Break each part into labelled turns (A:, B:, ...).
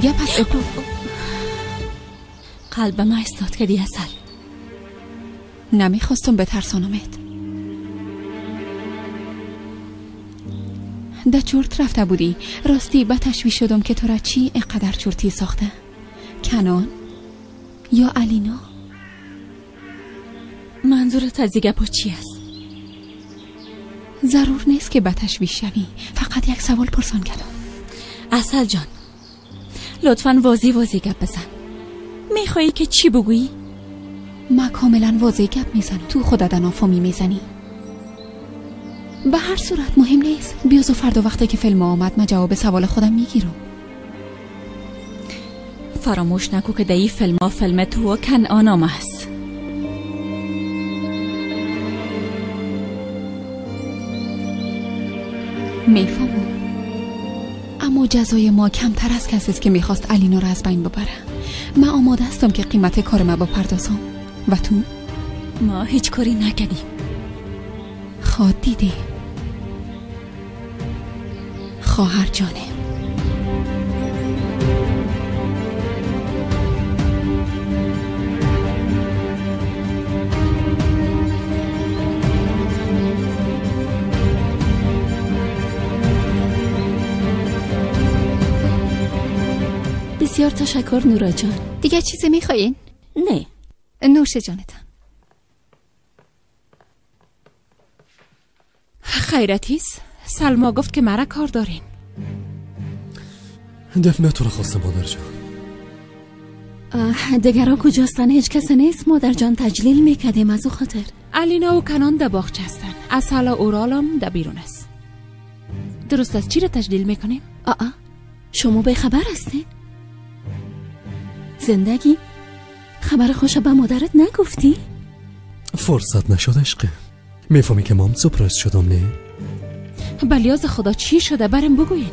A: چی گپ است ابرو؟
B: قلب ما استاد کردی عسل.
A: نمیخواستم بترسانمت. ده چرت رفته بودی. راستی به تشویش شدم که تو را چی اینقدر چرتی ساخته؟ کنان یا علینا؟
B: منظورت از گپا چی است؟
A: ضرور نیست که به تشویش شوی. فقط یک سوال پرسان کردم.
B: عسل جان لطفاً واضح واضح گپ بزن. میخوایی که چی بگویی؟
A: ما کاملا واضح گپ میزنم. تو خودت نافهمی میزنی. به هر صورت مهم نیست. بیاز و فردا وقتی که فیلم آمد من جواب سوال خودم میگیرم.
B: فراموش نکو که در فیلم ها فیلم تو و کنعان است.
A: میفهمم، اما جزای ما کمتر از کسی است که میخواست علینا را از بین ببره. من آماده هستم که قیمت کار ما بپردازم. و تو؟
B: ما هیچ کاری نکردیم.
A: خواد دیدی خواهر جانه.
B: بسیار تشکر نورا جان.
C: دیگه چیزی میخوایین؟
B: نه.
C: نوش جانتان.
D: خیرتیس سلما گفت که مرا کار دارین.
E: دفنه تو رو خواستم مادر جان.
B: دگرها کجاستن؟ هیچ کس نیست مادر جان. تجلیل میکردیم از او خاطر.
D: علینا و کنان در باغچه هستن. عسل و اورالم در بیرون است. درست از چی را تجلیل میکنیم؟
B: آه شما به خبر هستین؟ زندگی خبر خوش به مادرت نگفتی؟
E: فرصت نشد عشقه. میفهمی که مام سپرایز شدم نه؟
D: بلیاز خدا چی شده برم بگوین.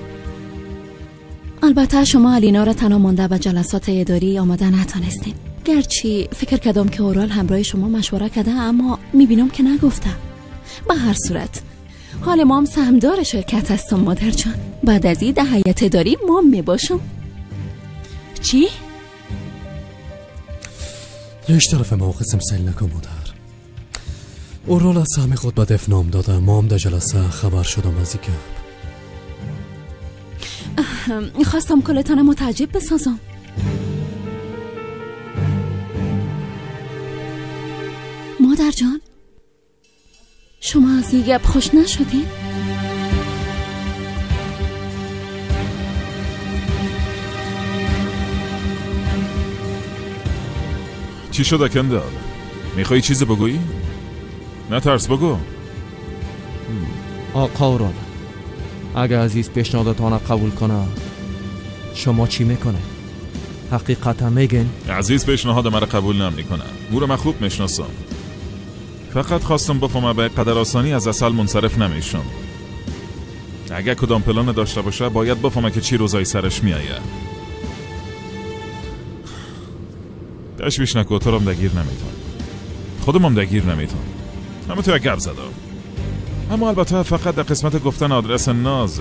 B: البته شما علینا را تنها مانده به جلسات اداری آماده نتانستین. گرچه فکر کردم که اورال همراه شما مشوره کرده، اما میبینم که نگفته. به هر صورت حال مام سهمدار شرکت هستم مادر جان. بعد از این در هیئت اداری مام میباشم.
D: چی؟
E: هیچ طرف ما قسم سیل نکن مادر. اورال از سهم خود به دفنام داده. مام در جلسه خبر شدم از این گپ.
B: خواستم کلتان متعجب بسازم. مادر جان شما از این گپ خوش نشدین؟
F: چی شد کندال؟ میخوای چیزی بگویی؟ نه ترس بگو.
G: آقا اورال اگه عزیز پیشنهادتان قبول کنه شما چی میکنه؟ حقیقتا میگن؟
F: عزیز پیشنهاد مرا قبول نمیکنه. او رو من خوب میشناسم. فقط خواستم بفهمم به قدر آسانی از عسل منصرف نمیشم. اگه کدام پلان داشته باشه باید بفهمه که چی روزای سرش میآید. تشویش نکن، تو رم دگیر نمیتون، خودم هم دگیر نمیتون. همه تو یک گپ زدم. اما البته فقط در قسمت گفتن آدرس ناز.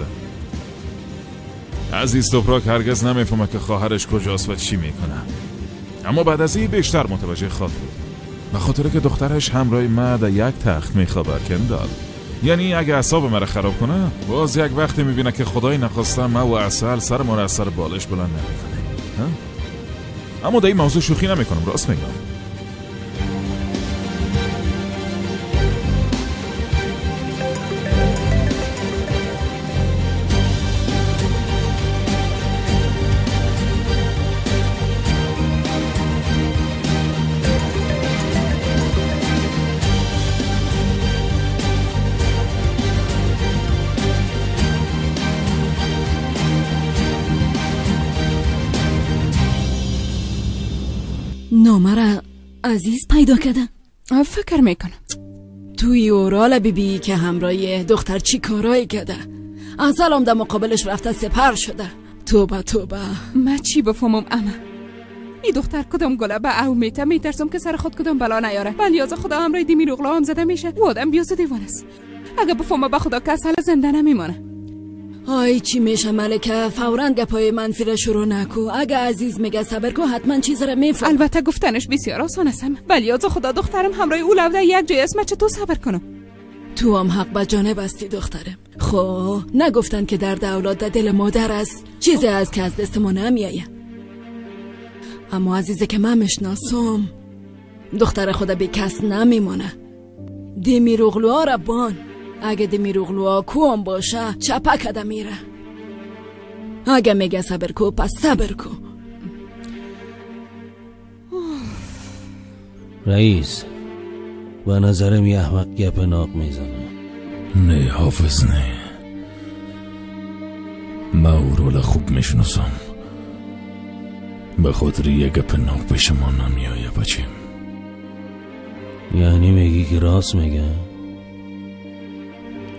F: عزیز توپراک هرگز نمیفهمه که خواهرش کجاست و چی میکنه. اما بعد از این بیشتر متوجه خواد بود، به خاطر که دخترش همراه ما در یک تخت میخوابه کندال. یعنی اگه اعصاب مرا خراب کنه باز یک وقتی میبینه که خدای نخواسته ما و عسل سر ما را از سر بالش بلند نمیکنه. اما در این موضوع شوخی نمیکنم، راست میگم.
B: نامه را عزیز پیدا کرده؟
D: فکر میکنم
H: توی اورال بیبی که همراه دختر چی کارایی کرده. عسلم در مقابلش رفته سپر شده. توبه توبه.
D: من چی بفهمم اما این دختر کدام گله به او میته؟ میترسم که سر خود کدام بلا نیاره. بلیاز خدا همراه دیمیر اغلا هم زده میشه. و آدم بیاز دیوانه است. اگه بفهمه به خدا که عسل زنده نمیمانه.
H: ای چی میشه ملکه، فوراً گپای منفی را شروع نکو. اگه عزیز میگه صبر کو حتما چیز را میفهم.
D: البته گفتنش بسیار آسان است، ولی از خدا دخترم همراه او لوده یک جای است، من چطور صبر کنم؟
H: تو هم حق به جانب هستی دخترم. خب نگفتن که درد اولاد در دل مادر است، چیزی است که از دست ما نمیآید. اما عزیزه که من میشناسم، دختر خدا بی کس نمیمانه. دمیروغلوها را بان، اگه دمیروغلوها کوم باشه چپه کده میره. اگه میگه صبر کو پس صبر کو.
I: رئیس به نظرم یه احمق گپ ناق میزنه.
J: نه حافظ نه، من اورال خوب میشناسم. به خاطر یه گپ ناق به شما نمیایه بچیم.
I: یعنی میگی که راست میگه؟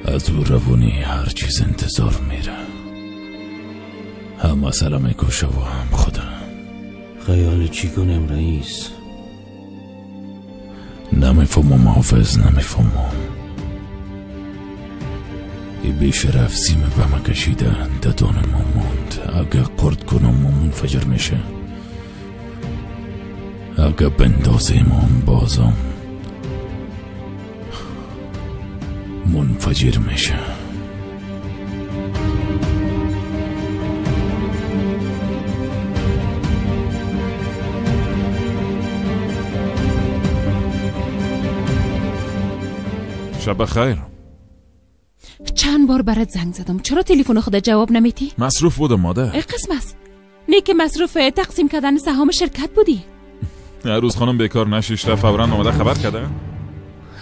J: از او روانی هر چیز انتظار میره، هم مسئله میکشه و هم خودم.
I: خیال چی کنم رئیس؟
J: نمیفهمم حافظ، نمیفهمم. ای بیشرف سیم به ما کشیده، ددان ما موند. اگه قرد کنم ما منفجر میشه، اگه بندازیم هم بازم منفجر میشه.
F: شب بخیر.
D: چند بار برات زنگ زدم، چرا تلفن خود جواب نمیدی؟
F: مصروف بودم مادر.
D: ای قسم است، نه که مصروف تقسیم کردن سهام شرکت بودی.
F: هر روز خانم بیکار نشیشته، فوراً آمده خبر کرده.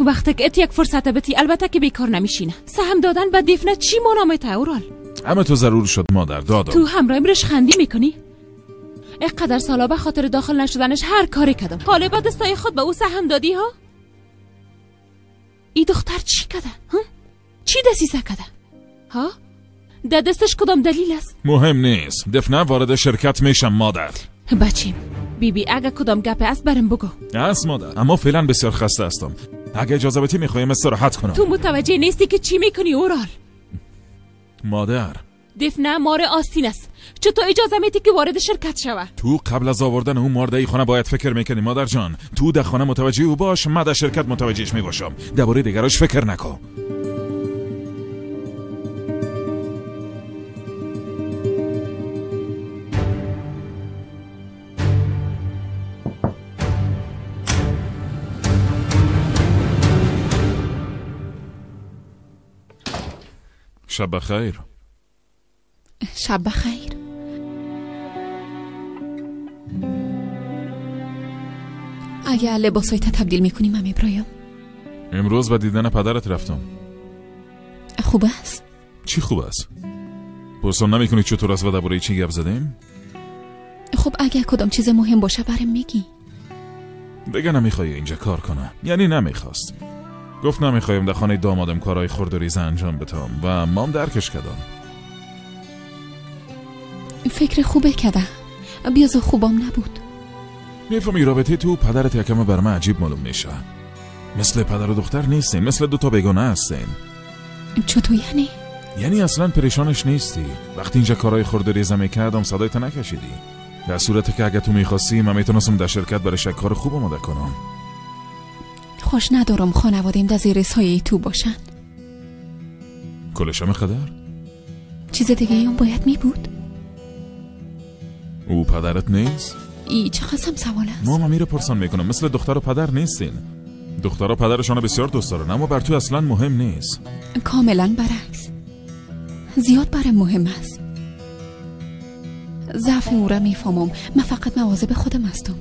D: وقتی که ات یک فرصت بتی البته که بیکار نمیشینه. سهم دادن به دفنه چی مانا میته اورال؟
F: اما تو ضرور شد مادر، دادم.
D: تو همراهیم رشخندی میکنی؟ اینقدر سالا به خاطر داخل نشدنش هر کاری کردم، حالا با دستای خود به او سهم دادی ها؟ ای دختر چی کده؟ چی دسیسه کده؟ ها؟ در دستش کدام دلیل است؟
F: مهم نیست، دفنه وارد شرکت میشم مادر.
D: بچیم بی بی اگه کدام گپ است برم بگو.
F: است مادر، اما فعلا بسیار خسته هستم. اگه اجازه بدی میخوایم استراحت کنم.
D: تو متوجه نیستی که چی میکنی اورال؟
F: مادر
D: دفنه مار آستین است، چطور اجازه میدی که وارد شرکت شوه؟
F: تو قبل از آوردن اون مار در خانه باید فکر میکنی مادر جان. تو در خانه متوجه او باش، من در شرکت متوجهش میباشم. درباره دیگراش فکر نکن. شب بخیر.
A: شب بخیر. اگه لباسایت تبدیل میکنی من میبرایم.
F: امروز به دیدن پدرت رفتم.
A: خوب است؟
F: چی خوب است؟ پرسان نمیکنی چطور است و درباره چی گپ زدیم؟
A: خب اگه کدام چیز مهم باشه برام میگی.
F: دیگه نمیخوای اینجا کار کنه. یعنی نمیخواست. گفت نمیخوایم در خانه دامادم کارهای خرد و ریزه انجام بدم و مام درکش کردم.
A: فکر خوبه کده، بیازو خوبام نبود.
F: میفهمی رابطه تو پدرت یکم بر من عجیب معلوم میشه. مثل پدر و دختر نیستین، مثل دوتا بیگانه هستین.
A: چطور یعنی؟
F: یعنی اصلا پریشانش نیستی. وقتی اینجا کارهای خرد و ریزه میکردم صدایت نکشیدی. در صورتی که اگه تو میخواستی من میتونستم در شرکت برای یک کار خوب آماده کنم.
A: خوش ندارم خانوادیم در زیر سایه تو باشن.
F: کلشم خدر؟
A: چیز دیگه هم باید می بود.
F: او پدرت نیست؟
A: ای چه قسم سوال است؟
F: ما میره پرسان میکنم. مثل دختر و پدر نیستین. دختر و پدرشان بسیار دوست دارن اما بر تو اصلا مهم نیست.
A: کاملا برعکس، زیاد برام مهم است. ضعف او را میفهمم، من فقط مواظب خودم هستم.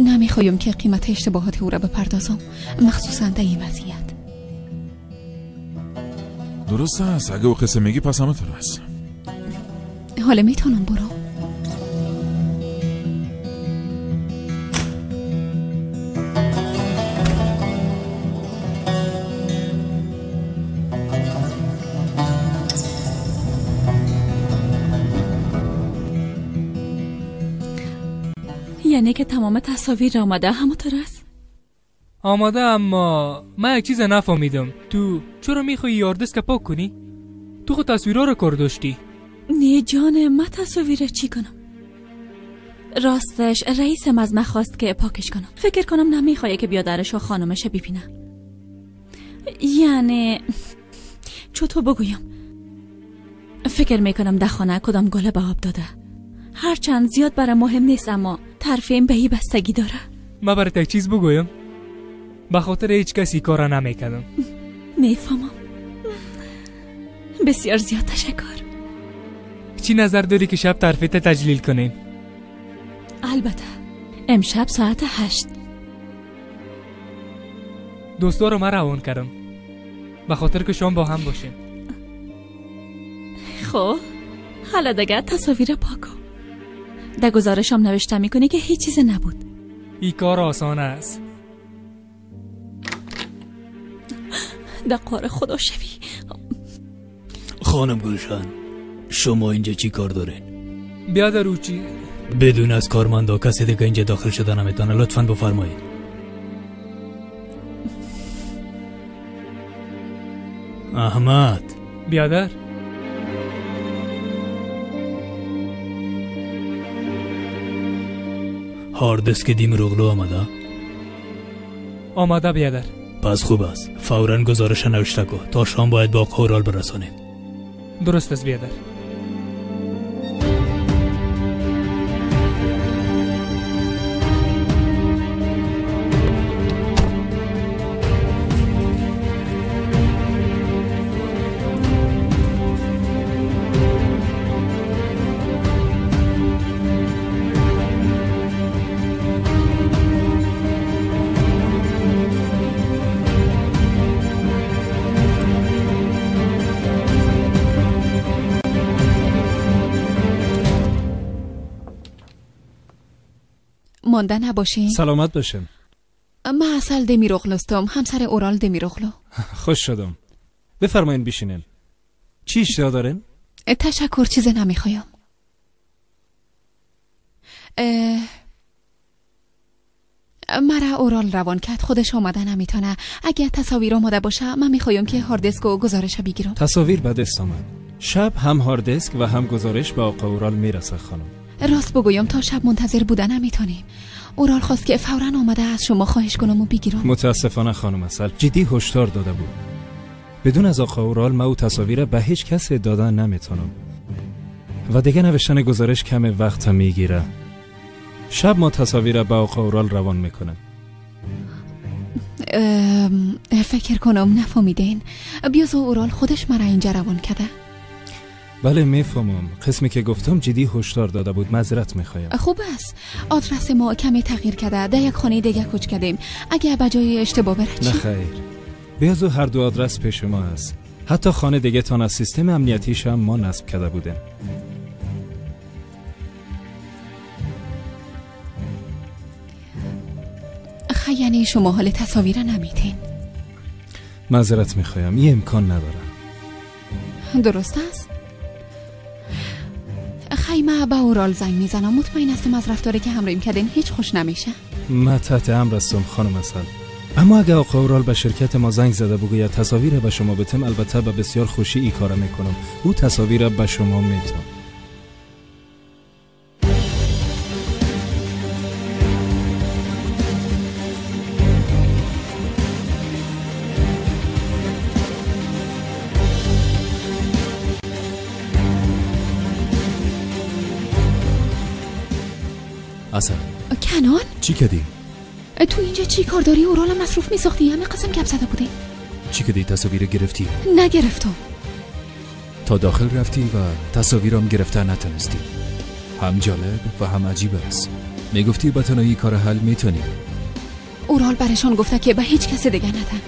A: نمیخوایم که قیمت اشتباهات او را بپردازم، مخصوصا در این وضعیت.
F: درست است، اگه او قصه میگی پس همه طور است.
A: حالا میتونم برو.
B: یعنی که تمام تصاویر آماده همونطور است؟
K: آماده، اما من یک چیز نفهمیدم. تو چرا میخوای یاردس که پاک کنی؟ تو خود تصویرها رو کار داشتی.
B: نه جان، من تصاویر چی کنم؟ راستش رئیسم از من خواست که پاکش کنم. فکر کنم نمیخواد که بیادرش و خانمش ببینه. یعنی چطور بگویم، فکر میکنم در خانه کدام گله به آب داده. هرچند زیاد برای مهم نیست، اما طرفیم به این بستگی داره.
K: من برای یک چیز بگویم، به خاطر هیچ کسی کارا نمیکردم.
B: میفهمم. بسیار زیاد تشکر.
K: چی نظر داری که شب ترفیت تجلیل کنیم؟
B: البته امشب ساعت 8.
K: دوستا رو من روان کردم به خاطر که شام با هم باشیم.
B: خب حالا دیگه تصاویر پاکو در گزارشم نوشته میکنی که هیچ چیز نبود.
K: این کار آسان است.
B: در قار خدا شوی.
L: خانم گلشن، شما اینجا چی کار دارین؟
K: بیادر او چی؟
L: بدون از کارمندا کسی دیگه اینجا داخل شده نمیتونه. لطفاً بفرمایید. احمد.
K: بیادر
L: هارد دیسک دیمیروغلو آمده؟
K: آماده بیادر.
L: پس خوب است. فوراً گزارش نوشته کن. تا شام باید با اورال برسانیم.
K: درست است بیادر.
A: مانده نباشین.
M: سلامت باشین.
A: من عسل دمیروغلو هستم، همسر اورال دمیروغلو.
M: خوش شدم. بفرمایین بشینین. چی اشتها دارین؟
A: تشکر، چیز نمیخوایم. مرا اورال روان کرد، خودش آمده نمیتونه. اگه تصاویر آماده باشه من میخوایم که هارد دیسک و گزارش بگیرم.
M: تصاویر به دست آمد. شب هم هارد دیسک و هم گزارش به آقا اورال میرسه خانم.
A: راست بگویم تا شب منتظر بودن نمیتونیم. اورال خواست که فوراً آمده از شما خواهش کنم و بگیرم.
M: متاسفانه خانم عسل جدی هشدار داده بود. بدون از آقا اورال من او تصاویر به هیچ کس دادن نمیتونم و دیگه نوشتن گزارش کم وقت میگیره. شب ما تصاویر به آقا اورال روان میکنم.
A: فکر کنم نفهمیدین. بیازو اورال خودش مرا اینجا روان کرده.
M: بله میفهمم. قسمی که گفتم جدی هشدار داده بود. معذرت میخوایم.
A: خوب است. آدرس ما کمی تغییر کرده. در یک خانه دیگه کوچ کردیم. اگه به جای اشتباه بره چی؟
M: نه خیر. بیازو هر دو آدرس پیش ما است. حتی خانه دیگه تان از سیستم امنیتیش هم ما نصب کرده بودیم.
A: یعنی شما حال تصاویر نمیتین؟
M: معذرت میخوایم، این امکان نداره.
A: درست است. خیمه به اورال زنگ میزنم. مطمئن هستم از رفتاری که همراهیم کردین هیچ خوش نمیشه.
M: من تحت امر هستم خانم عسل. اما اگه آقا اورال به شرکت ما زنگ زده بگوید تصاویر به شما بتم، البته به بسیار خوشی ای کار میکنم. او تصاویر به شما میتم.
E: عسل.
A: کنان؟
E: چی کدی؟
A: تو اینجا چی کار داری؟ اورالم مصروف میساختی، همه قسم گپ زده بودی.
E: چی کدی؟ تصاویر گرفتی؟
A: نگرفتم.
E: تا داخل رفتی و تصاویرم گرفته نتونستی. هم جالب و هم عجیب است. میگفتی با تنهایی کار حل میتونی.
A: اورال برشان گفته که به هیچ کس دیگه ندن.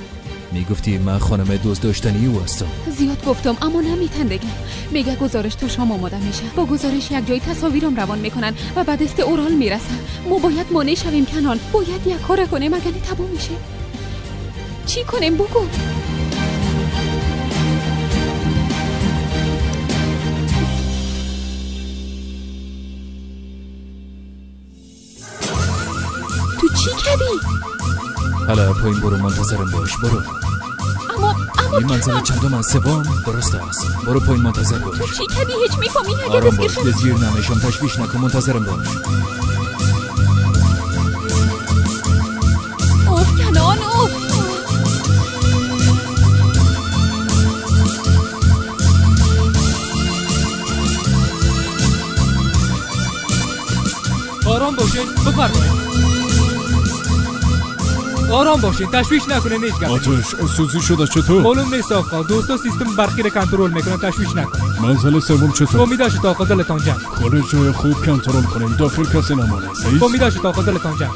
E: میگفتی من خانم دوست داشتنی او هستم.
A: زیاد گفتم اما نمیتن دیگه. میگه گزارش تا شام آماده میشه. با گزارش یک جای تصاویرم روان میکنن و به دست اورال میرسن. ما باید مانع شویم کنان. باید یک کار کنیم اگه نه تباه میشه. چی کنیم بگو؟ تو چی کردی؟
E: حالا پایین برو، منتظرم باش. برو.
A: اما
E: این منزل چندم از سوم درست است. برو پایین منتظر باش.
A: تو چی کدی؟ هیچ میفهمی؟
E: آرام باش، دزگیر نمیشم، تشویش نکن، منتظرم باش.
A: اوف کنان اوف.
K: آرام باشین، بفرمایید. آرام باشین، تشویش نکنین هیچ گپ.
N: آتش سوزی شده چطور؟
K: معلوم نیست آقا، دوستا سیستم برقی را کنترل میکنن، تشویش نکنین.
N: منزل سوم چطور؟
K: امید داشت آقا، دلتان جمع.
N: کل جای خوب کنترل کنین، داخل کسی نمانه. صحیح؟
K: امید داشت آقا، دلتان جمع.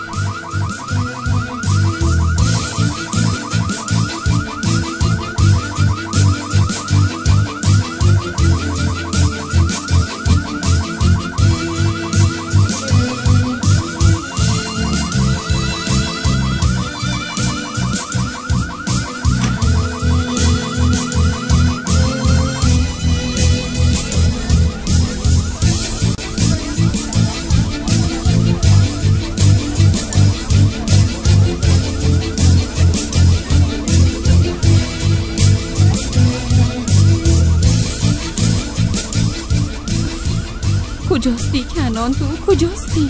A: کجاستی کنان؟ تو کجاستی؟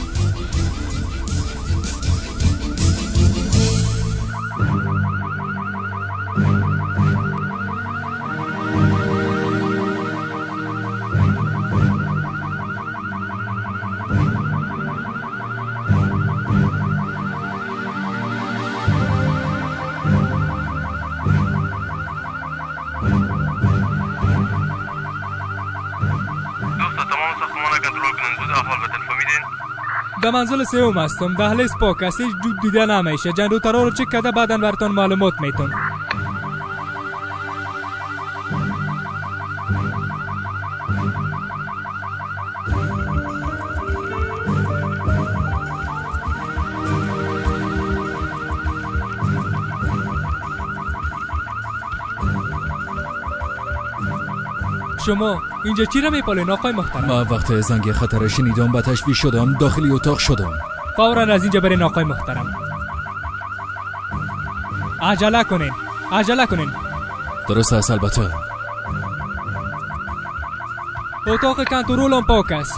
K: در منزل سوم هستم، دهلیز پاک است، هیچ دود دیده نمیشه. جنراتورها رو چک کرده، بعدا براتون معلومات میتون. شما اینجا چی را میپالین آقای محترم؟
E: من وقت زنگ خطر شنیدم به تشویش شدم، داخلی اتاق شدم.
K: فورا از اینجا برین آقای محترم. عجله کنین، عجله کنین.
E: درست است البته.
K: اتاق کنترل هم پاک است.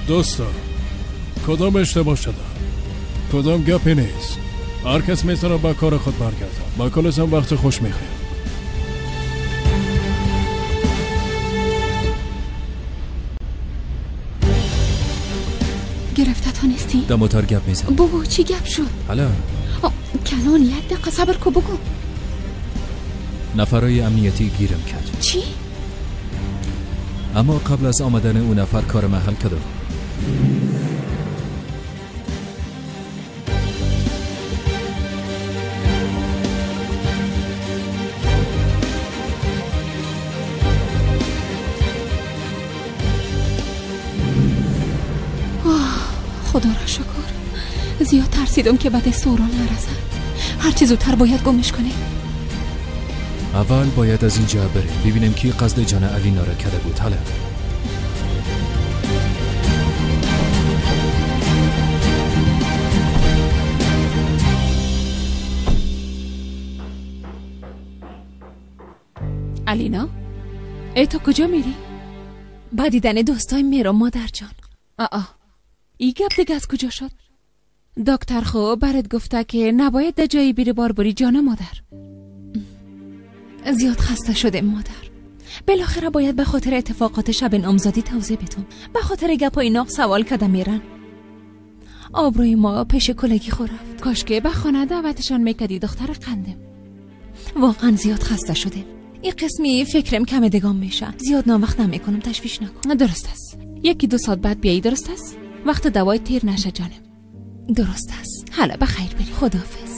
N: دوستا کدام اشتباه شده؟ کدام گپی نیست. هر کس میتونه با کار خود برگرده. با کلتان وقت خوش میخویم.
A: گرفته تا نیستی؟
E: دموتر گپ میزن.
A: بگو چی گپ شد؟
E: حالا
A: کنان یک دقیقه صبر کو، بگو.
E: نفرای امنیتی گیرم کرد.
A: چی؟
E: اما قبل از آمدن اون نفر کار محل کردم.
A: خدا را شکر. زیاد ترسیدم که بعد سورا نرسد. هرچی زودتر باید گمش کنیم.
E: اول باید از اینجا بریم ببینیم کی قصد جان علینا را کرده بود. حالا
D: علینا، ای تو کجا میری؟
C: با دیدن دوستای میرم مادر جان.
D: آه ای گپ دیگه از کجا شد؟ دکتر خو برات گفته که نباید در جایی بیری باربری جان مادر.
C: زیاد خسته شده مادر. بالاخره باید به خاطر اتفاقات شب نامزدی توضیح بدم. به خاطر گپای ناق سوال کده میرن. آبروی ما پیش کلگی خور رفت.
D: کاش که به خانه دعوتشان میکردی دختر قندم.
C: واقعا زیاد خسته شده. این قسمی فکرم کم دگام میشه. زیاد ناوقت نمیکنم، تشویش نکن.
D: درست است. 1-2 ساعت بعد بیایی، درست است؟ وقت دوای تیر نشه جانم.
C: درست است.
D: حالا بخیر بری.
C: خداحافظ.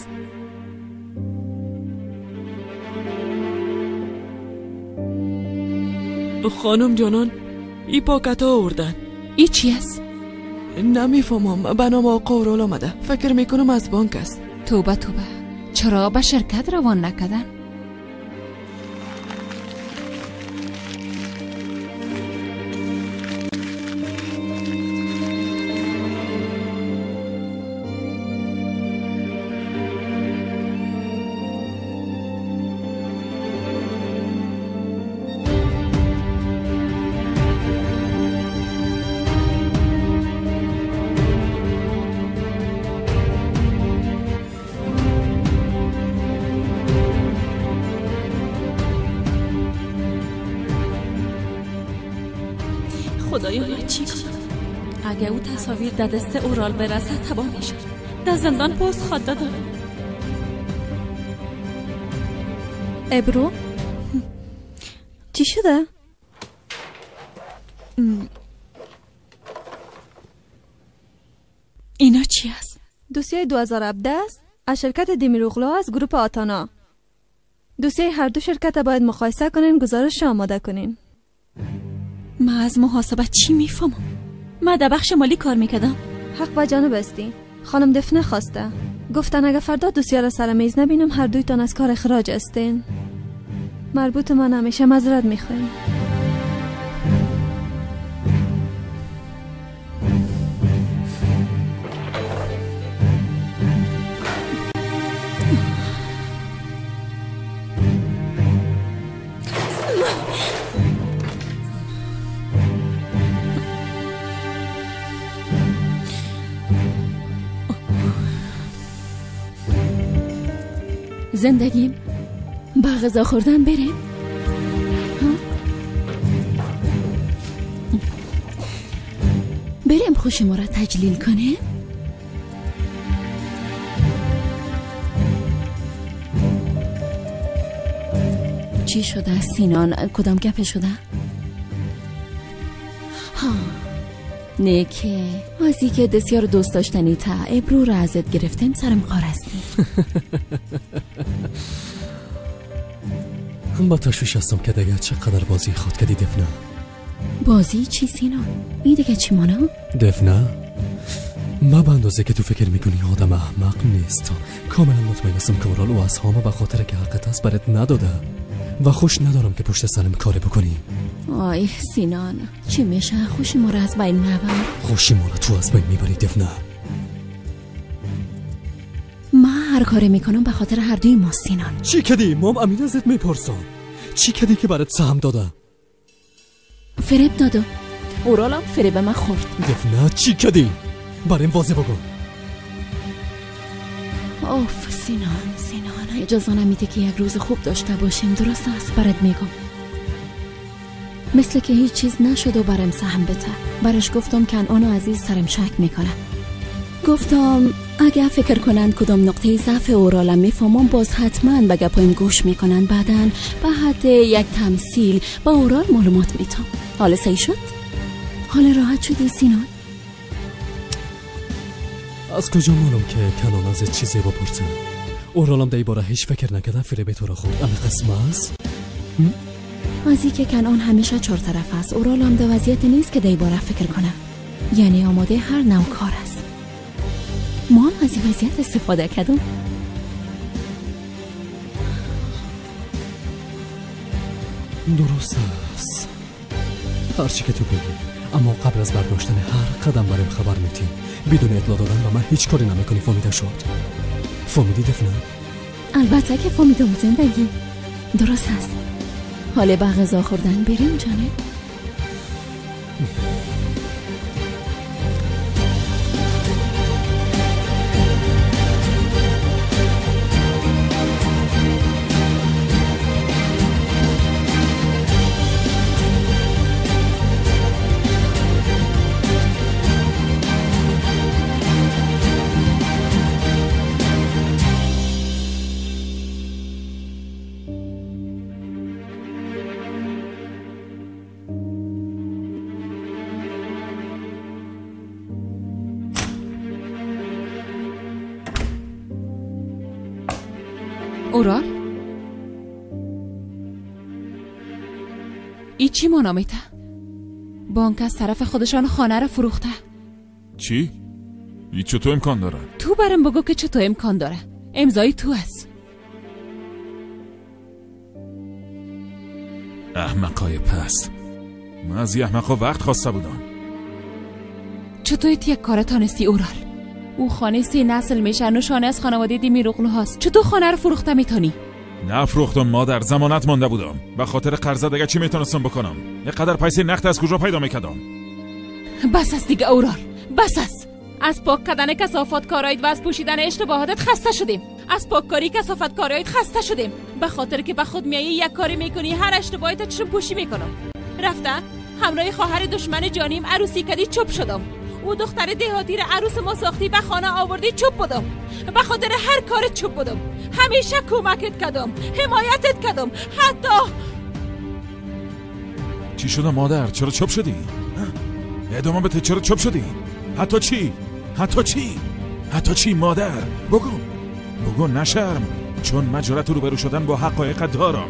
O: خانم جانان، ای پاکت ها آوردن.
D: ای چی است؟
O: نمیفهمم. به نام آقا اورال آمده. فکر میکنم از بانک است.
D: توبه توبه، چرا به شرکت روان نکردن؟
B: خدایا من چی کنم؟ اگه او تصاویر در دست اورال برسه تباه میشه. در زندان پست خواد دادم.
P: ابرو چی شده؟
B: اینا چی است؟
P: دوسیه 2017 است از شرکت دیمیروغلو از گروپ آتانا. دوسیه هر دو شرکت باید مقایسه کنین، گزارش آماده کنین.
B: من از محاسبه چی میفهمم؟ من در بخش مالی کار میکردم.
P: حق با جانب استی. خانم دفنه خواسته. گفتن اگه فردا دوسیه را سر میز نبینم هر دویتان از کار اخراج هستین. مربوط من همیشه معذرت میخوایم.
B: زندگیم با غذا خوردن بریم؟ بریم خوش ما را تجلیل کنیم؟ چی شده سینان؟ کدام گپ شده؟ ها نه که از که دسیار دوست داشتنی تا ابرو را ازت گرفتن سرم قار هستی.
G: با تشویش هستم که دیگه چقدر بازی خود کردی دفنه.
B: بازی چی سینا؟ این دیگه چی مانا؟
G: دفنه ما به اندازه که تو فکر میکنی آدم احمق نیستم. کاملا مطمئن هستم که اورال او از همه به خاطر که حقت است برات نداده و خوش ندارم که پشت سرم کاری بکنی.
B: آی سینان چی میشه؟ خوشی ما را از بین نبر.
G: خوشی ما را تو از بین میبری دفنه.
B: ما هر کاری میکنم به خاطر هر دوی ما سینان.
G: چی کدی؟ مام امین ازت میپرسم چی کدی که برات سهم داده؟
B: فریب داده. اورالم فریب من خورد.
G: دفنه چی کدی؟ برایم واضح بگو.
B: اوف سینان، سینان اجازه نمیده که یک روز خوب داشته باشیم. درست است برات میگم. مثل که هیچ چیز نشد و برم سهم بده. برش گفتم کنعان و عزیز سرم شک میکنه. گفتم اگه فکر کنند کدام نقطه ضعف اورالم میفهمم باز حتما به گپایم گوش میکنن. بعدن به حد یک تمثیل با اورال معلومات میتم. حال صحیح شد؟ حال راحت شدی سینان؟
G: از کجا معلوم که کنعان از چیزی بپرسه؟ اورالم در باره هیچ فکر نکردم فریب تو را خورد. اما قسم است؟
B: از که کنعان همیشه چهار طرف است. اورالم در وضعیت نیست که در باره فکر کنه. یعنی آماده هر نوع کار است. ما هم از این وضعیت استفاده کردم.
G: درست است هرچی که تو بگی، اما قبل از برداشتن هر قدم برایم خبر میدی. بدون اطلاع دادن به من هیچ کاری نمیکنی. فهمیده شد؟ فهمیدی دفنه؟
B: البته که فهمیدم زندگی. درست است. حالا به غذا خوردن بریم جانه.
D: اورال ای چی مانا میته؟ بانک از طرف خودشان خانه را فروخته.
F: چی؟ ای چطور امکان داره؟
D: تو برم بگو که چطور امکان داره. امضای تو است.
F: احمقای پست، من از یه احمقا وقت خواسته بودم.
D: چطور یک کار تانستی اورال؟ او خانه 3 نسل میشه، نشانه از خانواده دیمیروغلو هاست. چطور خانه رو فروخته میتونی؟
F: نفروختم مادر، ضمانت مانده بودم. به خاطر قرضه دیگه چی میتونستم بکنم؟ یه قدر پیسه نقد از کجا پیدا میکردم؟
D: بس است دیگه اورال، بس است. از پاک کردن کثافت کارایت و از پوشیدن اشتباهاتت خسته شدیم. از پاککاری کثافت کارایت خسته شدیم. به خاطر که به خود میایی یک کاری میکنی، هر اشتباهیت چشم پوشی میکنم. رفته همراه خواهر دشمن جانیم عروسی کردی، چوب شدم. او دختر دهاتی را عروس ما ساختی، به خانه آوردی، چوب بودم. به خاطر هر کار چوب بودم. همیشه کمکت کردم، حمایتت کردم، حتی
F: چی شد مادر؟ چرا چوب شدی؟ ادامه بده، چرا چوب شدی؟ حتی چی؟ حتی چی؟ حتی چی مادر؟ بگو، بگو نشرم، چون من جرأت روبرو شدن با حقایق دارم.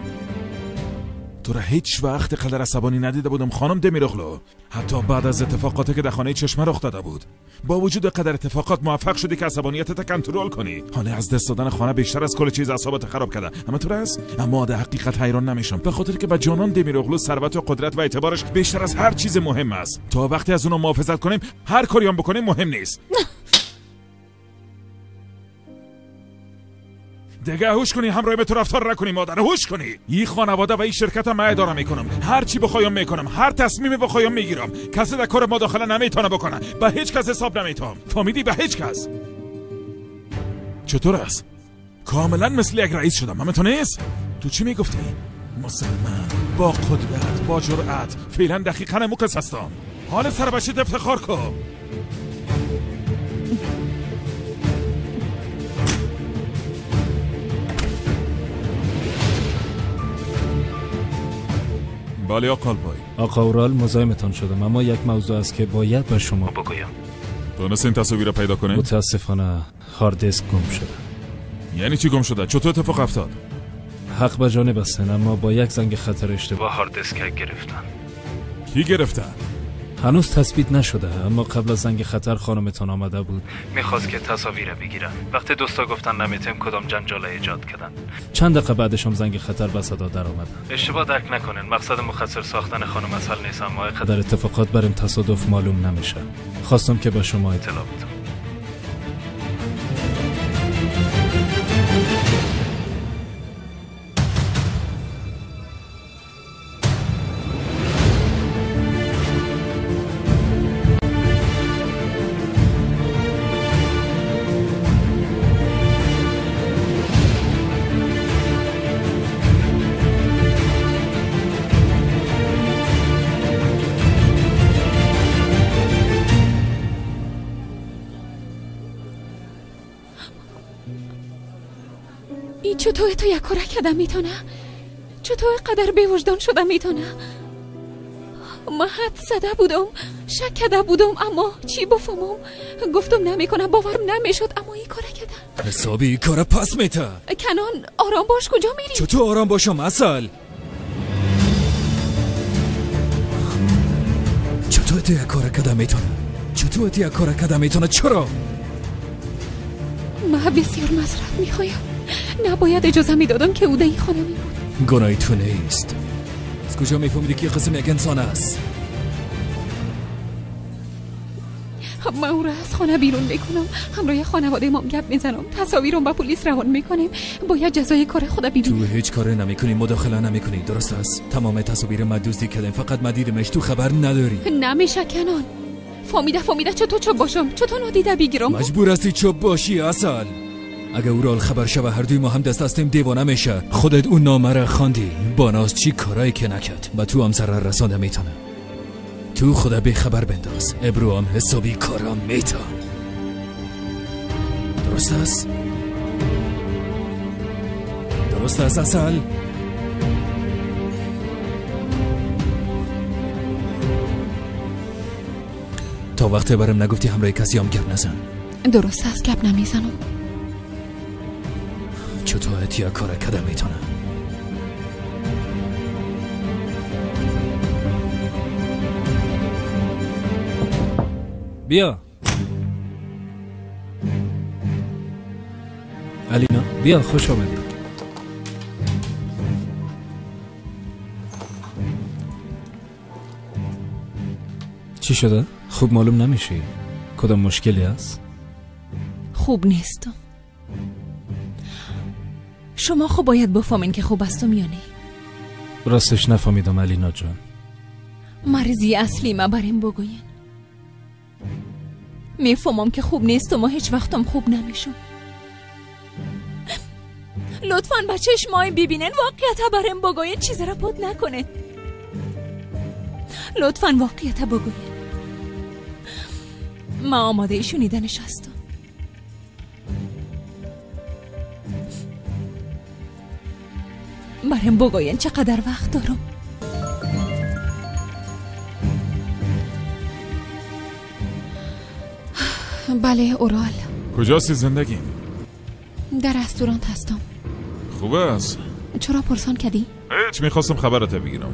F: تو را هیچ وقت قدر عصبانی ندیده بودم خانم دمیروغلو، حتی بعد از اتفاقاتی که در خانه چشمه رخ داده بود. با وجود قدر اتفاقات موفق شدی که عصبانیتت کنترل کنی. حالا از دست دادن خانه بیشتر از کل چیز اعصابت خراب کرده. اما تو راست، اما در حقیقت حیران نمیشم، به خاطر که به جانان دمیروغلو ثروت و قدرت و اعتبارش بیشتر از هر چیز مهم است. تا وقتی از اونو محافظت کنیم، هر کاری هم بکنیم مهم نیست. دیگه هوش کنی، همراه به تو رفتار نکنی مادر، هوش کنی. این خانواده و این شرکت هم من اداره میکنم، هر چی بخوایم میکنم، هر تصمیمی بخوایم میگیرم. کسی در کار ما داخله نمیتونه بکنه، به هیچ کس حساب نمیتونم. فهمیدی؟ به هیچ کس. چطور است؟ کاملا مثل یک رئیس شدم. همه تو نیست؟ تو چی میگفتی؟ مسلمان، با قدرت، با جرأت. فعلا دقیقاً موقع هستم. حال سر بچه افتخار کن. بله آقا البای.
M: آقا اورال مزاحمتان شدم، اما یک موضوع است که باید به شما بگویم.
F: تونست این تصاویر را پیدا کنی؟
M: متاسفانه هارد دیسک گم شده.
F: یعنی چی گم شده؟ چطور اتفاق افتاد؟
M: حق به جانب هستن، اما با یک زنگ خطر اشتباه هارد دیسک گرفتن.
F: کی گرفتن؟
M: هنوز تثبیت نشده، اما قبل از زنگ خطر خانمتان آمده بود، میخواست که تصاویر بگیرن. وقتی دوستا گفتن نمیتیم کدام جنجال ایجاد کردن. چند دقیقه بعدش هم زنگ خطر به صدا در آمد. اشتباه درک نکنن، مقصد مختصر ساختن خانم اصل نیست، اما در اتفاقات بریم تصادف معلوم نمیشه. خواستم که به شما اطلاع بدم.
A: چطور تو یک کاره کردم میتونه؟ چطور قدر بی وجدان شدم میتونه؟ من حد زده بودم، شک کرده بودم، اما چی بفهمم؟ گفتم نمیکنم، باورم نمیشد، اما این کاره کردم.
E: حسابی این کاره پس میته.
A: کنان آرام باش، کجا میری؟
E: چطور آرام باشم اصل؟ چطور تو یک کاره کردم میتونه؟ چطور تو یک کاره کردم میتونه؟ چرا؟
A: من بسیار معذرت میخوایم. نباید اجازه میدادم که او در این خانه میبود.
E: گناهی تو نیست. از کجا میفهمیدی که قسم یک انسان است؟
A: من او را از خانه بیرون میکنم، همراه خانواده مام گپ میزنم، تصاویرم به پلیس روان میکنیم. باید جزای کار خود ببینیم.
E: تو هیچ کاری نمیکنی، مداخله نمیکنی، درست است؟ تمام تصاویر ما دزدی کردیم، فقط ما دیدیمش، تو خبر نداری.
A: نمیشه کنان. فهمیده چطور چوب باشم، چطور نادیده بگیرم؟
E: مجبور هستی چوب باشی اصل. اگه اورال خبر شوه هر دوی ما هم دست هستیم دیوانه میشه. خودت اون نامه را خواندی، باناز چی کارایی که نکرد و تو هم ضرر رسانده میتونه. تو خدا بی خبر بنداز، ابرو هم حسابی کارا میتا. درست است؟ درست است اصل؟ تا وقتی برم نگفتی همراه کسی هم گپ نزن.
A: درست است، گپ نمیزنم.
E: چطور اتیا کار کده میتونه.
M: بیا علینا، بیا، خوش آمدی. چی شده؟ خوب معلوم نمیشی. کدام مشکلی هست؟
C: خوب نیستم. شما خوب باید بفهمین که خوب هستم یا نه.
M: راستش نفهمیدم علینا جان.
C: مریضی اصلی ما بریم بگوین. میفهمم که خوب نیستم و هیچ وقتم خوب نمیشم. لطفاً با چشمایم ببینن واقعیت بریم بگوین، چیزی را پوت نکنه. لطفاً واقعیت بگوین. ما آماده شنیدنش هستم. برام بگوین چقدر وقت دارم.
A: بله اورال.
F: کجاستی زندگی؟
A: در رستوران هستم.
F: خوبه است.
A: چرا پرسان کردی؟
F: هیچ، میخواستم خبرت بگیرم.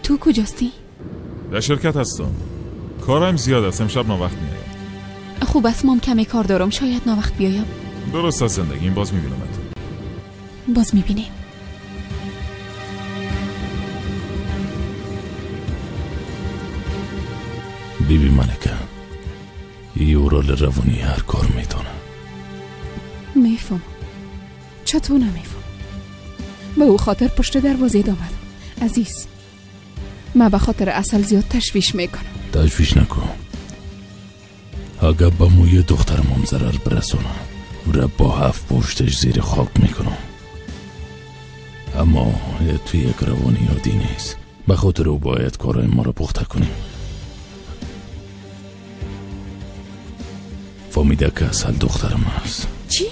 A: تو کجاستی؟
F: در شرکت هستم. کارم زیاد است، امشب ناوقت میایم.
A: خوب است، مام کمی کار دارم، شاید ناوقت بیایم.
F: درست از زندگیم، باز میبینمت.
A: باز میبینیم.
J: بیبی ملکه، یه اورال روانی هر کار میتونه.
A: میفهم. چطور نمیفهم؟ به او خاطر پشت دروازه آمدم. عزیز، من به خاطر اصل زیاد تشویش میکنم.
J: تشویش نکن. اگر به موی دخترم هم ضرر برسونم، او را با هفت پشتش زیر خاک میکنم. اما توی یک روانی عادی نیست. به خاطر او باید کارهای ما را پخته کنیم. فهمیده که اصل دخترم است.
A: چی؟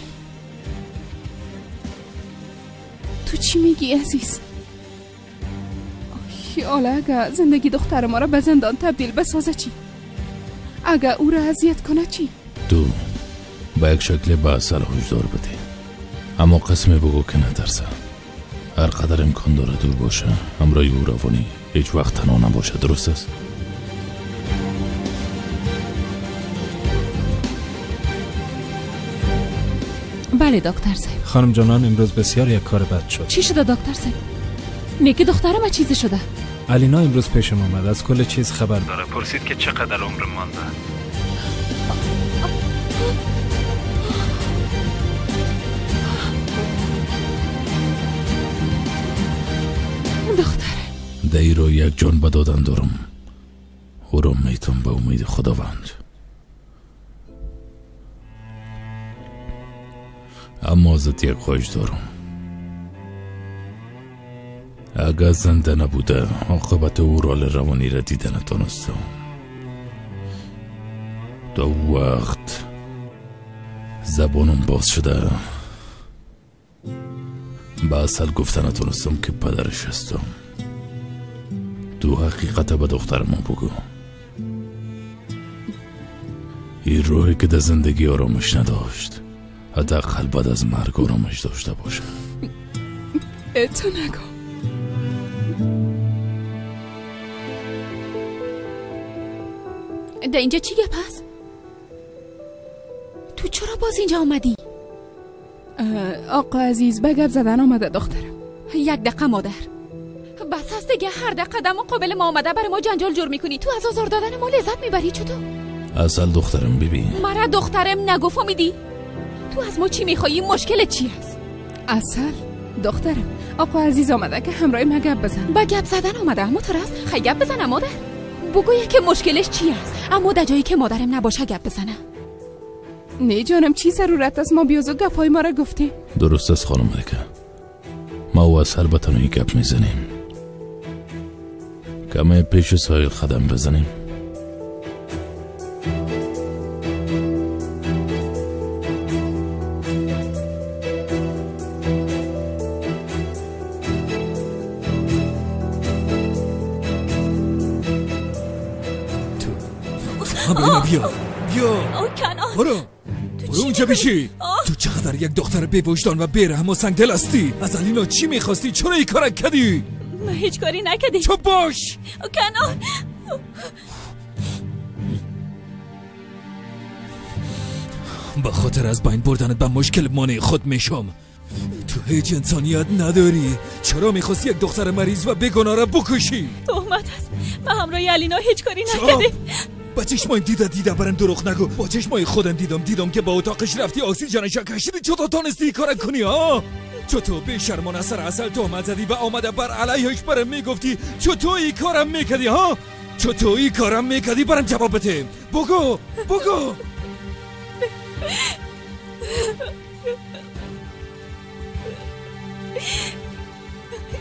A: تو چی میگی عزیز؟ حالا اگه زندگی دختر ما را به زندان تبدیل بسازه چی؟ اگه او را اذیت کنه چی؟
J: تو به یک شکل به اصل هشدار بده، اما قسم بگو که نترسه. هر قدر امکان داره دور باشه همراه او روانی، هیچ وقت تنها نباشه. درست است؟
D: بله دکتر صاحب.
M: خانم جانان، امروز بسیار یک کار بد شد.
D: چی شده دکتر صاحب؟ میگه دخترم چیزی شده.
M: علینا امروز پیشم آمد، از کل چیز خبر داره. پرسید که چقدر عمر مانده.
A: دختره
J: دی رو یک جان به دادن دارم. او رو میتون به امید خداوند. اما ازت یک خواهش دارم. اگر زنده نبوده عاقبت اورال روانی را دیده نتانستم. تا وقت زبانم باز شده به اصل گفته نتونستم که پدرش هستم. تو حقیقت به دختر ما بگو. این روحی که در زندگی آرامش نداشت، حداقل بعد از مرگ آرامش داشته باشه.
A: تو نگو. در اینجا چی گپ هست؟ تو چرا باز اینجا آمدی؟
Q: آقا عزیز به گپ زدن آمده دخترم.
A: یک دقیقه مادر، بس هست دیگه. هر دقیقه دم قابل ما آمده برای ما جنجال جور میکنی. تو از آزار دادن ما لذت میبری. چطور؟
J: اصل دخترم ببین.
A: مرا دخترم نگو، فهمیدی؟ تو از ما چی میخوایی؟ مشکل چی هست؟
Q: اصل دخترم، آقا عزیز آمده که همراه ما گپ بزن.
A: با گپ زدن آمده؟ اما ترس خی گپ بزنم مادر. بگویه که مشکلش چی است، اما در جایی که مادرم نباشه گپ بزنه.
Q: نه جانم، چی ضرورت است؟ ما بیازو گپای ما را گفتیم.
J: درست است خانم ملکه، ما و اصل به تنهایی گپ میزنیم. کمه پیش ساحل قدم بزنیم.
E: تو بیا بیا.
C: کنار
E: برو برو اونجا بشی. تو چقدر یک دختر بی‌وجدان و بی‌رحم و سنگدل هستی. از علینا چی میخواستی؟ چرا این کار کردی؟
C: من هیچ کاری نکردی.
E: چپ باش.
C: کنان،
E: به خاطر از بین بردنت به مشکل مانع خود میشم. تو هیچ انسانیت نداری. چرا میخواستی یک دختر مریض و بیگناه را بکشی؟
C: تهمت است. من همراه علینا هیچ کاری نکردیم.
E: با چشمای دیده برم دروغ نگو. با چشمای خودم دیدم که با اتاقش رفتی اکسیژنش کشیدی. چطور تانستی این کار کنی ها؟ چطور بی شرمانه سر عسل تهمت زدی و آمده بر علیهش برم میگفتی؟ چطور این کارم میکردی ها؟ چطور این کارم میکردی؟ برم جواب بده. بگو.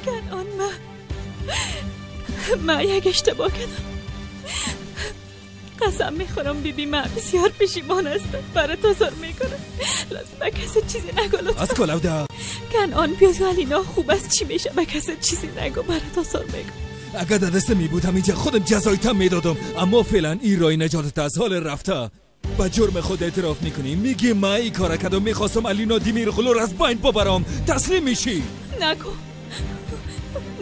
C: کنان، من یک اشتباه کردم. قسم میخورم بیبی، من بسیار پشیمان هستم. برای تو زار میکنم، لطفا به کسی چیزی نگو. لطفا
E: از کلاوده.
C: کنان، پیاز و علینا خوب است. چی میشه؟ به کسی چیزی نگو، برای تو زار میکنم.
E: اگر در دست می بود همینجا خودم جزایتم میدادم، اما فعلا این رای نجاتت از حال رفته. با جرم خود اعتراف میکنی، میگی من این کار کردم، میخواستم علینا دیمیرغلو رو از بین ببرم. تسلیم میشی؟
C: نگو.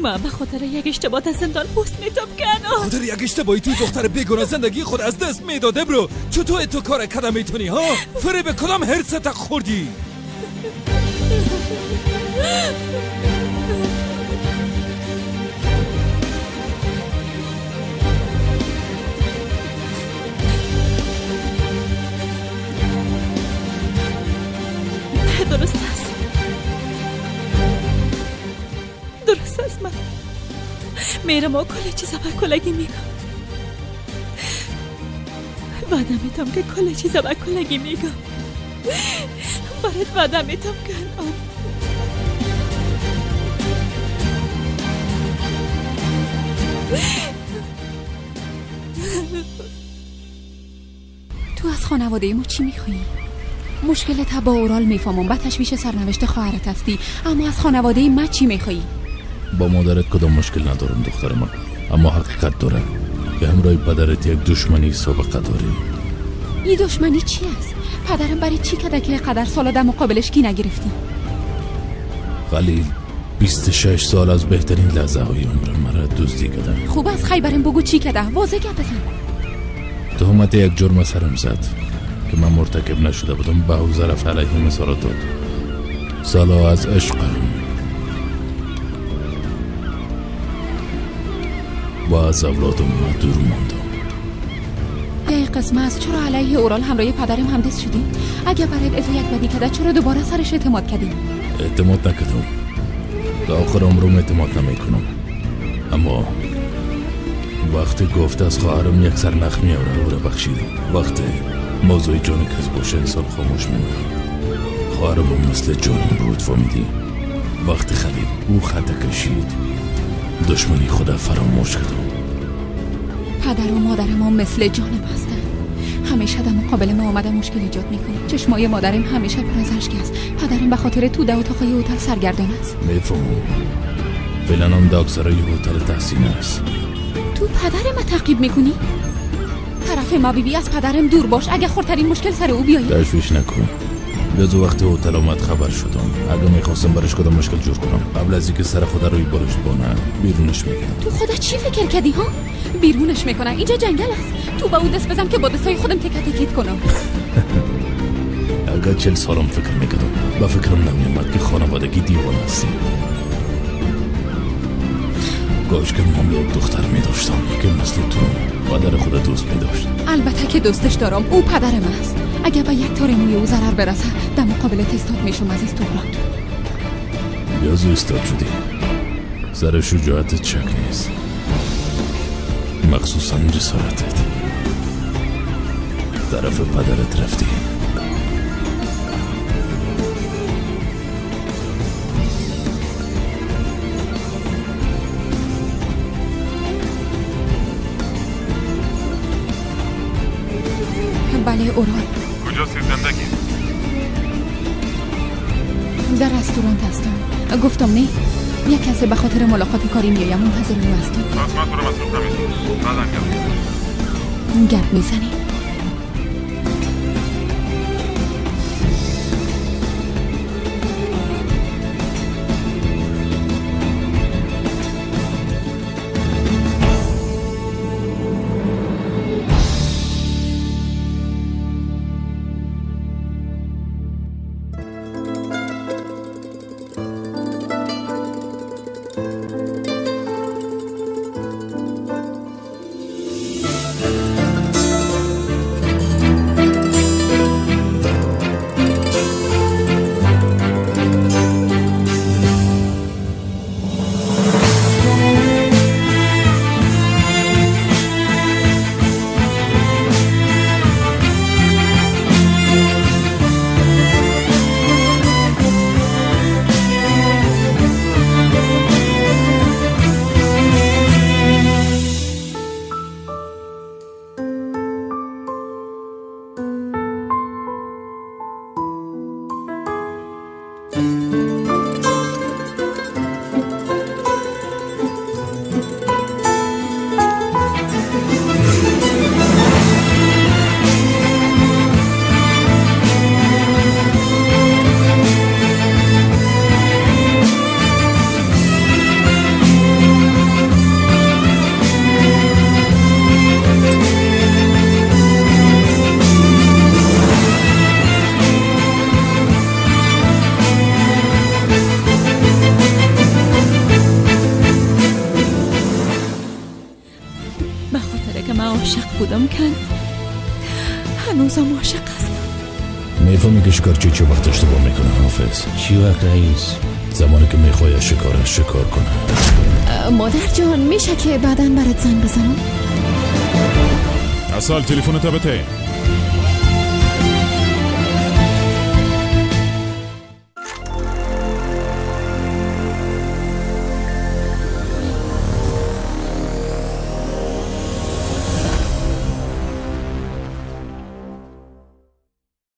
C: من به خاطر یک اشتباه از زندان پست میتم. کنان،
E: خاطر یک اشتباهی تو دختر بیگناه زندگی خود از دست میداده. برو، چطور تو کار کردم میتونی ها؟ فریب کدام حرصت خوردی؟
C: درست است، درست است. من میرم و کل چیزا به کلگی میگم. وعده میتم که کل چیزا به کلگی میگم. برات وعده میتم که الان
A: تو از خانواده ما چی میخوایی؟ مشکل با اورال میفهمم، با تشویش سرنوشت خواهرت هستی، اما از خانواده ما چی میخوایی؟
J: با مادرت کدام مشکل ندارم دختر من، اما حقیقت داره که همراه پدرت یک دشمنی سابقه داری.
A: این دشمنی چی است؟ پدرم برای چی کده که قدر سالا در مقابلش کی نگرفتی؟
J: خلیل 26 سال از بهترین لحظه های عمرم مرا دزدی کردن.
A: خوب از خیبرم بگو چی کده، واضح گپ بزن.
J: تهمت یک جرم سرم زد که من مرتکب نشده بودم. به حوزه رفت علیه مسارات داد. سالا از عشقم و از اولادم دور ماندم.
A: یه قسمه از چرا علیه اورال همراه پدرم همدست شدی؟ اگه برات اتو یک بدی کده چرا دوباره سرش اعتماد کردی؟
J: اعتماد نکردم. تا آخر عمرم اعتماد نمی کنم. اما وقتی گفت از خواهرم یک سر نخ میاره او را بخشیدم. وقتی موضوع جان کس باشه انسان خاموش میمونه. خواهرم مثل جانم بود، فهمیدی؟ وقتی خلیل او خط کشید دشمنی خدا فراموش کردم.
A: پدر و مادرم هم مثل جانم هستن. همیشه در مقابل ما آمده مشکل ایجاد میکنه. چشمای مادرم همیشه پر از اشک است. پدرم به خاطر تو در اتاقای هتل سرگردان است.
J: میفهمم. فعلا هم داکسرای هتل تحسین است.
A: تو پدر ما تعقیب میکنی؟ طرف ما بیبی از پدرم دور باش. اگه خورترین مشکل سر او بیایی.
J: تشویش نکن. بیاز وقتی هتل آمد خبر شدم. اگه میخواستم برش کدام مشکل جور کنم قبل از اینکه سر خدا روی بالش بانه بیرونش میکردم.
A: تو خدا چی فکر کردی ها؟ بیرونش میکنن. اینجا جنگل است. تو با اون دست بزن که با دستای خودم تکه تکیت کنم.
J: اگه 40 سالم فکر میکردم با فکرم نمیومد که خانوادگی دیوانه هستی. کاش که من یک دختر میداشتم که مثل تو پدر خود دوست میداشت.
A: البته که دوستش دارم. او پدرم است. اگه به یک تار موی او ضرر برسه در مقابل استاد میشم عزیز توران.
J: بیازو استاد شدی. سر شجاعتت شک نیست، مخصوصا جسارتت. طرف پدرت رفتی.
A: بله اورال.
F: کجاست زندگی؟
A: در رستوران هستم. گفتم نه یک کسی به خاطر ملاقات کاری میایم، منتظر او هستم.
F: پس من تو رو مصروف نمی‌کنم. بعدم
A: گپ میزنی.
C: عاشق بودم کن، هنوزم عاشق هستم.
J: میفهمی که شکارچی چه وقت اشتباه میکنه حافظ؟
I: چی وقت رئیس؟
J: زمانی که میخواد شکارش شکار کنه.
B: مادر جان میشه که بعداً برات زنگ بزنم؟
F: اصل تلفن تا بته.